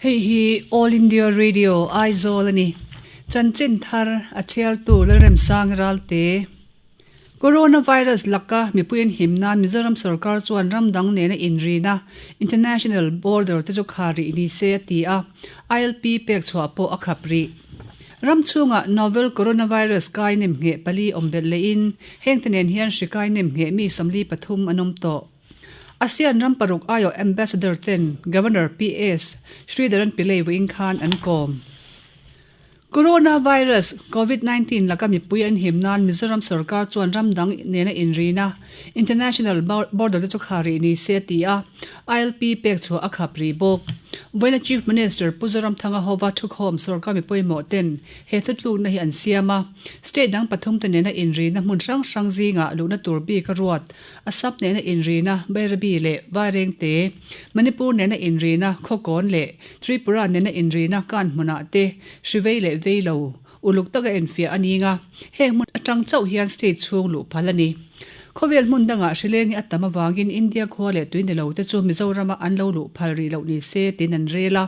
Hei hi All India Radio, Aizawl a ni. Chanchin thar a chhiartu Lalremsang Ralte. Coronavirus laka mipui an him nan Mizoram sorkar chuan ram dang nena inrina international border te chu khar rih ni se a ti a, ILP pek chhuah pawh a khap rih. Ram chhungah novel coronavirus kai nem ngheh pali awm belh lehin hengte nen hian hri kai nem ngheh mi 43 an awm tawh. ASEAN ram paruk aiawh Ambassador ten Governor PS Sridharan Pillay vawiin khan an kawm. Coronavirus, Covid 19, laka mipui an him nan Mizoram sorkar chuan ram dang nena inrina international border te chu kha rih ni se a ti a, ILP pek chhuah a khap rih bawk. Vawiina Chief Minister Pu Zoramthanga hova thukhawm sorkar mi pawimawh ten he thutlukna hi an siam a, state dang pathum te nena inrina hmun hrang hrang zingah luhna tur bik a ruat. Assam nena inrina Bairabi leh Vairengte, Manipur nena inrina Khawkawn leh Tripura nena inrina Kanhmunah te hrivei leh veilo uluk taka enfiah a ning a, heng hmun atang chauh hian state chhung luh phal a ni. Khawvel hmun dangah hrileng hi a tam avangin India khua leh tui ni lo te chu Mizorama an lo luh phal rih loh ni se tiin an rel a.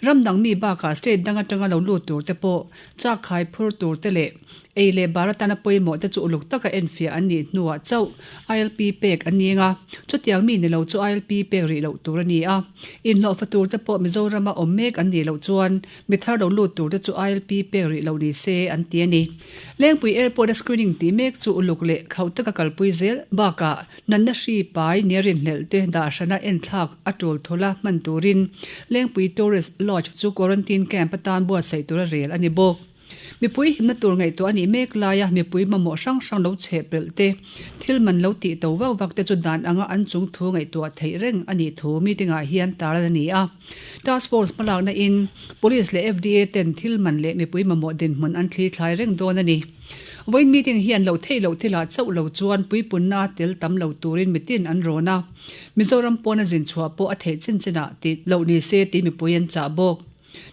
Ram dang mi bakah state dang atanga lo lut tur te pawh chak khai phur tur te leh Ei leh bar atana pawimawh te chu uluk taka enfiah an nih hnuah chauh ILP pek an ning a, chutiang mi ni lo chu ILP pek rih loh tur a ni a. Inhlawhfa tur te pawh Mizorama awm mek an nih loh chuan mi thar lo lut tur te chu ILP pek rih loh ni se an ti a ni. Lengpui Airport-a screening tih mek chu uluk leh khauh taka kalpui zel bakah natna hri pai nia rinhlelh te dah hrana enthlak a tul thula hman turin Lengpui Tourist Lodge chu quarantine camp atan buatsaih tura rel a ni bawk. Mipui himna tur ngaihtuah a nih mek laia mipui mamawh hrang hrang lo cheh pelh te, thil man lo tih to vak vak te chu dan anga an chung thu ngaihtuah theih reng a nih thu meeting ah hian tar a ni a. Task Force hmalakna in Police leh FDA ten thil man leh mipui mamawh dinhmun an thli thlai reng dawn a ni. Vawiin meeting hian loh theih loh thilah chauh lo chuan puipunna tel tam lo turin mitin an rawn a, Mizoram pawna zin chhuah pawh a theih chin chinah tih loh ni se tih mipui an chah bawk.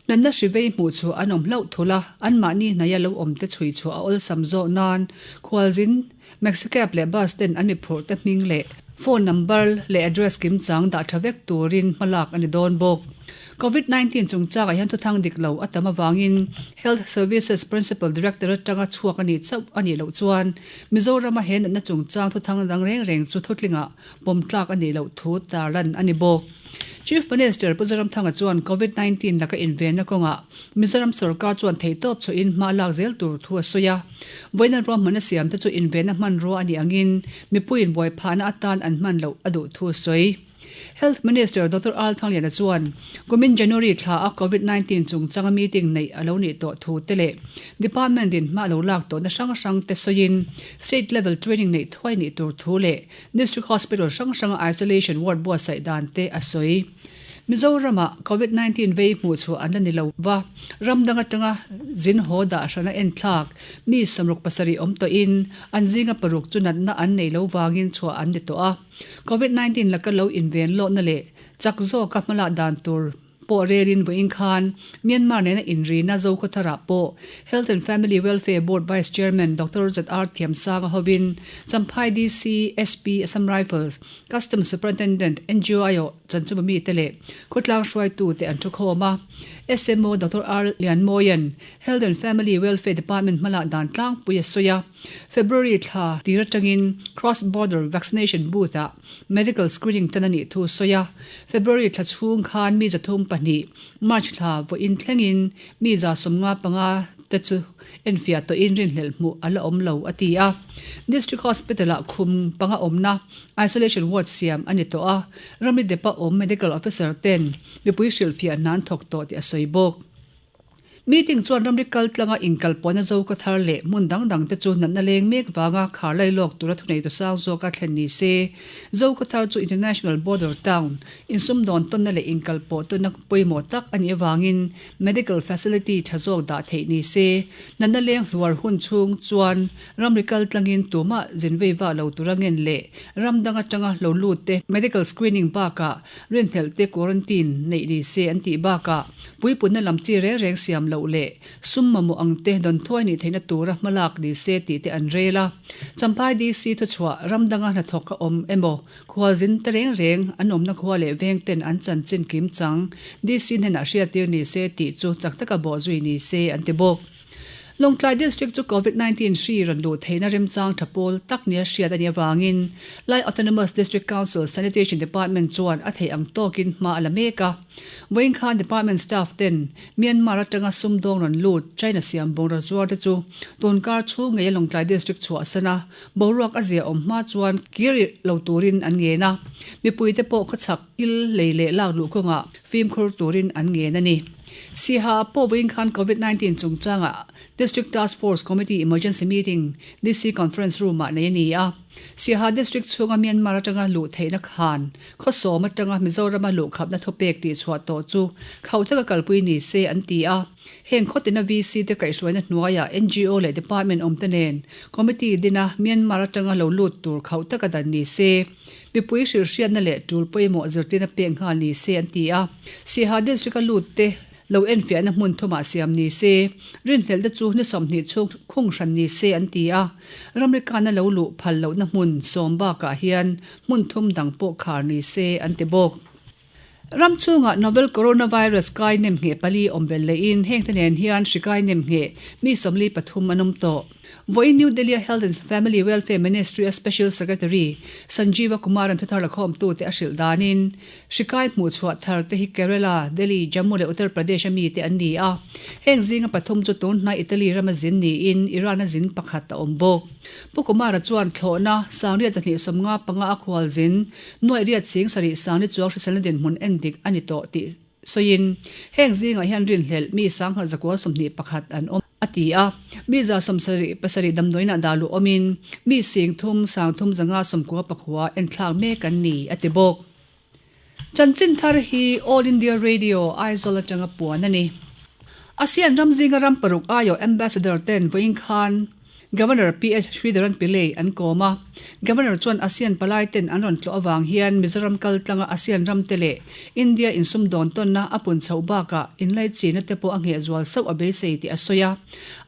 Natna hri vei hmuh chu an awm hlauh thul a, anmahni hnaia lo awmte chhui chhuah a awlsam zawh nan khualzin Maxicab leh bus ten an mi phurhte hming leh phone number leh address kimchang dah tha vek turin hmalak a ni dawn bawk. Covid 19 chungchangah hian thuthang dik lo a tam avangin Health Services Principal Director atanga chhuak a nih chauh a nih loh chuan Mizorama he natna chungchang thuthang dang reng reng chu thutlingah pawm tlak a nih loh thu tarlan a ni bawk. Chief Minister Pu Zoramthanga chuan Covid 19 laka invenna kawngah Mizoram sorkar chuan theihtawp chhuahin hma lak zel tur thu a sawi a. Vawiina ruahmanna siamte chu invenna hmanrua a nih angin mipuiin buaiphahna atan an hman loh a duh thu a sawi. Health Minister Doctor Al Thangliana chuan kumin January thla a Covid 19 chungchanga meeting neih a lo nih tawh thu te leh Department in hma a lo lak tawhna hrang hrang te sawiin State Level Training neih thuai nih tur thu leh District Hospital hrang hranga Isolation Ward buatsaih dan te a sawi. Mizoramah Covid 19 vei hmuh chhuah an la ni lo va, ram dang atanga zin haw dah hrana enthlak mi 67 awm tawhin an zinga paruk chu natna an nei lo vangin chhuah an ni tawh a. Covid 19 laka lo inven lawhna leh chak zawka hmalak dan tur pawh relin vawiin khan Myanmar nena inrina Zokhawtharah pawh Health and Family Welfare Board Vice Chairman Doctor ZR Thiamsanga hovin Champhai DC, SP, Assam Rifles, Customs Superintendent, NGO aiawh chanchuma mite leh khawtlang hruaitute an thukhawm a. SMO Doctor R Lianmawia'n Health and Family Welfare Department hmalak dan tlangpui a sawi a. February thla tir atangin Cross Border Vaccination Booth-ah Medical Screening tan a nih thu sawi a. February thla chhung khan mi 32, March thla vawiin thlengin mi 75 te chu enfiah tawhin rinhlelh hmuh a la awm lo, a ti a. District Hospital-ah khum panga awmna Isolation Ward siam a ni tawh a, ramri depa awm Medical Officer ten mipui hrilhfiah hna an thawk tawh tih a sawi bawk. Meeting chuan ramri kal tlanga inkalpawhna zo ka thar leh hmun dang dang te chu natna leng mek vanga khar lai lawk tura thuneitu sang zawka thlen ni se. Zo ka thar chu International Border Town, insumdawn tawnna leh inkalpawh tawnna pawimawh tak a nih avangin medical facility tha zawk dah theih ni se. Natna leng hluar hun chhung chuan ramri kal tlangin tumah zin vei vah lo tura ngen leh ram dang atanga lo lut te medical screening bakah rinhlelh te quarantine neih ni se an tih bakah puipunna lam chi reng reng siam loh. loh leh sum mamawh ang te dawn thuai nih theihna tura hmalak ni se tih te an rel a. Champhai DC thuchhuah ram danga hnathawk a awm emaw khualzin te reng reng an awmna khua leh veng ten an chanchin kim chang DC hnenah hriattir ni se tih chu chak taka bawhzui ni se an ti bawk. Lawngtlai District chu Covid 19 hri rawn luh theihna remchang tha pawl tak nia hriat a nih avangin Lai Autonomous District Council Sanitation Department chuan a theih ang tawkin hma a la mek a. Vawiin khan Department staff ten Myanmar atanga sumdawng rawn lut China siam bungraw zuar te chu tunkar chhung ngeia Lawngtlai District chhuahsan a, boruak a zia awm hma chuan kir lo turin an ngen a. Mipuite pawh khawchhak kil lei leh lak luh kawngah fimkhur turin an ngen a ni. Siha pawh vawiin khan Covid 19 chungchangah District Task Force Committee Emergency Meeting DC Conference Room-ah nei a ni a. Siha District chhunga Myanmar atanga luh theihna khan khawsawm atanga Mizorama luhkhapna thupek tihchhuah tawh chu khauh taka kalpui ni se an ti a. Heng khawtina VC te kaihhruaina hnuaiah NGO leh Department awmte nen Committee dina Myanmar atanga lo lut tur khauh taka dan ni se. Mipui hrilhhriatna leh tul pawimawh zirtirna pek nghal ni se an ti a. Siaha District-a lut te lo enfiahna hmun thumah siam ni se, rinhlelhte chu ni 20 chhung khung hran ni se an ti a. Ramrikana lo luh phal lohna hmun sawm bakah hian hmun thum dang pawh khar ni se an ti bawk. Ram chhungah novel coronavirus kai nemngheh pali awm belh lehin hengte nen hian hri kai nemngheh mi 43 an awm tawh. Vawiin New Delhi-a Health and Family Welfare Ministry-a Special Secretary Sanjeeva Kumar-a'n thuthar lakhawmtute a hrilh danin hri kai hmuhchhuah thar te hi Kerala, Delhi, Jammu leh Uttar Pradesh-a mite an ni a. Heng zinga pathum chu tun hnai Italy rama zin niin Iran-a zin pakhat a awm bawk. Pu Kumar-a chuan thlawhna sangriat 255 a khualzin Nuaih riat ching sarih sang ni chuang hriselna dinhmun en dik a ni tawh tih sawiin heng zingah hian rinhlelh mi sangha zakua 21 an awm a ti a. Mi 77 damdawiinah dah luh awmin mi sing thum sang thum zanga sawmkua pakhua enthlak mek an ni a ti bawk. Chanchin thar hi All India Radio Aizawl atanga puan a ni. ASEAN ram zinga ram paruk aiawh Ambassador ten vawiin khan Governor PH Sridharan Pillay an kawm a. Governor chuan ASEAN palai ten an rawn tlawh avang hian Mizoram kal tlanga ASEAN ram te leh India insumdawn tawnna a pun chhoh bakah inlaichinna te pawh a ngheh zual sauh a beisei tih a sawi a.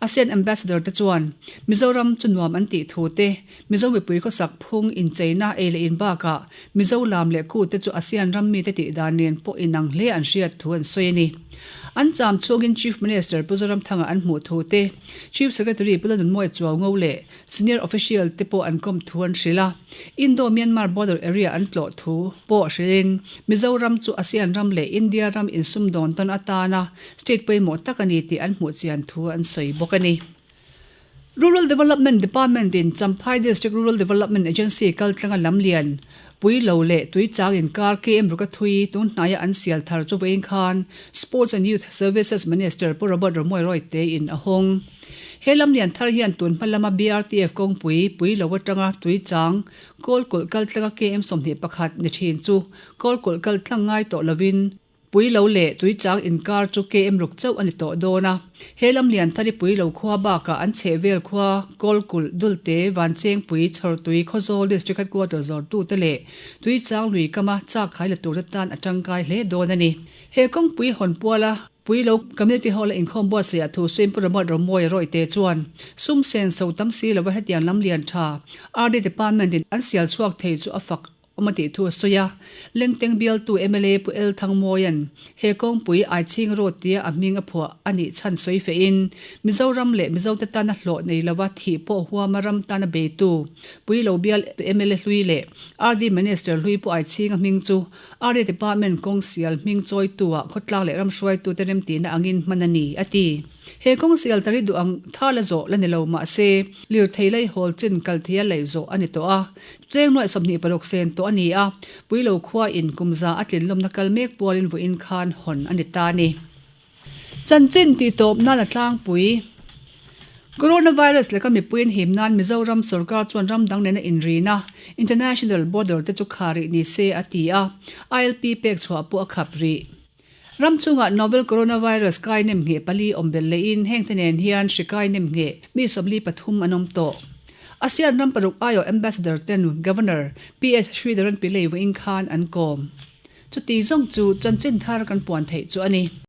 ASEAN Ambassador te chuan Mizoram chu nuam an tih thu te, Mizo mipui khawsak phung incheina ei leh in bakah Mizo lam leh kut te chu ASEAN ram mite tih dan nen pawh inang hle an hriat thu an sawi a ni. An cham chhungin Chief Minister Pu Zoramthanga an hmuh thu te, Chief Secretary Pu Lalnunmawia Chuaungo leh Senior Official te pawh an kawm thu an hrilh a. Indo-Myanmar border area an tlawh thu pawh hrilhin Mizoram chu ASEAN ram leh India ram insumdawn tawn atana state pawimawh tak a ni tih an hmuh chian thu an sawi bawk a ni. Rural Development Department in Champhai District Rural Development Agency kaltlanga lamlian Puilo leh Tuichang inkar KM Ruka thui tun hnaia an sial thar chu vawiin khan Sports and Youth Services Minister Pu Robert Romawia Royte in a hawng. He lamlian thar hian tun hma lama BRTF kawngpui Puilo atanga Tuichang Kawlkulh kaltlanga KM 21 ni thin chu Kawlkulh kaltlang ngai tawh lovin Pui lo leh Tuichang inkar chu KM ruk chauh a ni tawh dawn a. He lam lian thari pui lo khua bakah an chheh vel khua Kawlkulh, Dulte, Vanchengpui, Chhawrtui, Khawzawl District Headquarter zawrtute leh Tuichang lui kama chak khai la turte tan a tangkai hle dawn a ni. He kawngpui hawn puala Pui lo Community Hall-a inkhawm buatsaihah thu suim Pu Robert Romawia Rawite chuan sum sen so tam si lova hetiang lam lian tha RD Department-in an sial chhuak thei chu a fak Awm a tih thu a sawi a. Lengteng bialtu mla Pu El Thangmawia'n he kawngpui Aichhing Road tia a hming a phuah a nih chhan sawi fehin Mizoram leh Mizote tana hlawh nei lova thih pawh huama ram tana beitu Puilo bial mla hlui leh RD Minister hlui Pu Aichhinga hming chu RD Department kawng sial hming chawitu-ah khawtlang leh ram hruaitute remtihna angin hman a ni, a ti. He kawng sial tari duh ang tha la zawh la ni lo mahse lirthei laihawl chin kal theia laih zawh a ni tawh a. Cheng nuaih 26 sen tawh a ni a, Puilo khua in kum za a tlinlawmna kal mek pualin vawiin khan hawn a ni ta a ni. Chanchin tih tawp nan a tlangpui. Coronavirus laka mipuiin him nan Mizoram sorkar chuan ram dang nena inrina international border te chu khar rih ni se a ti a, ILP pek chhuah pawh a khap rih. Ram chungah novel coronavirus kai nem ngheh pali awm belh lehin hengte nen hian hri kai nem ngheh mi 43 an awm tawh. ASEAN ram paruk aiawh Ambassador ten Governor PS Sridharan Pillay vawiin khan an kawm. Chuti zawng chu chanchin thar kan puan theih chu a ni.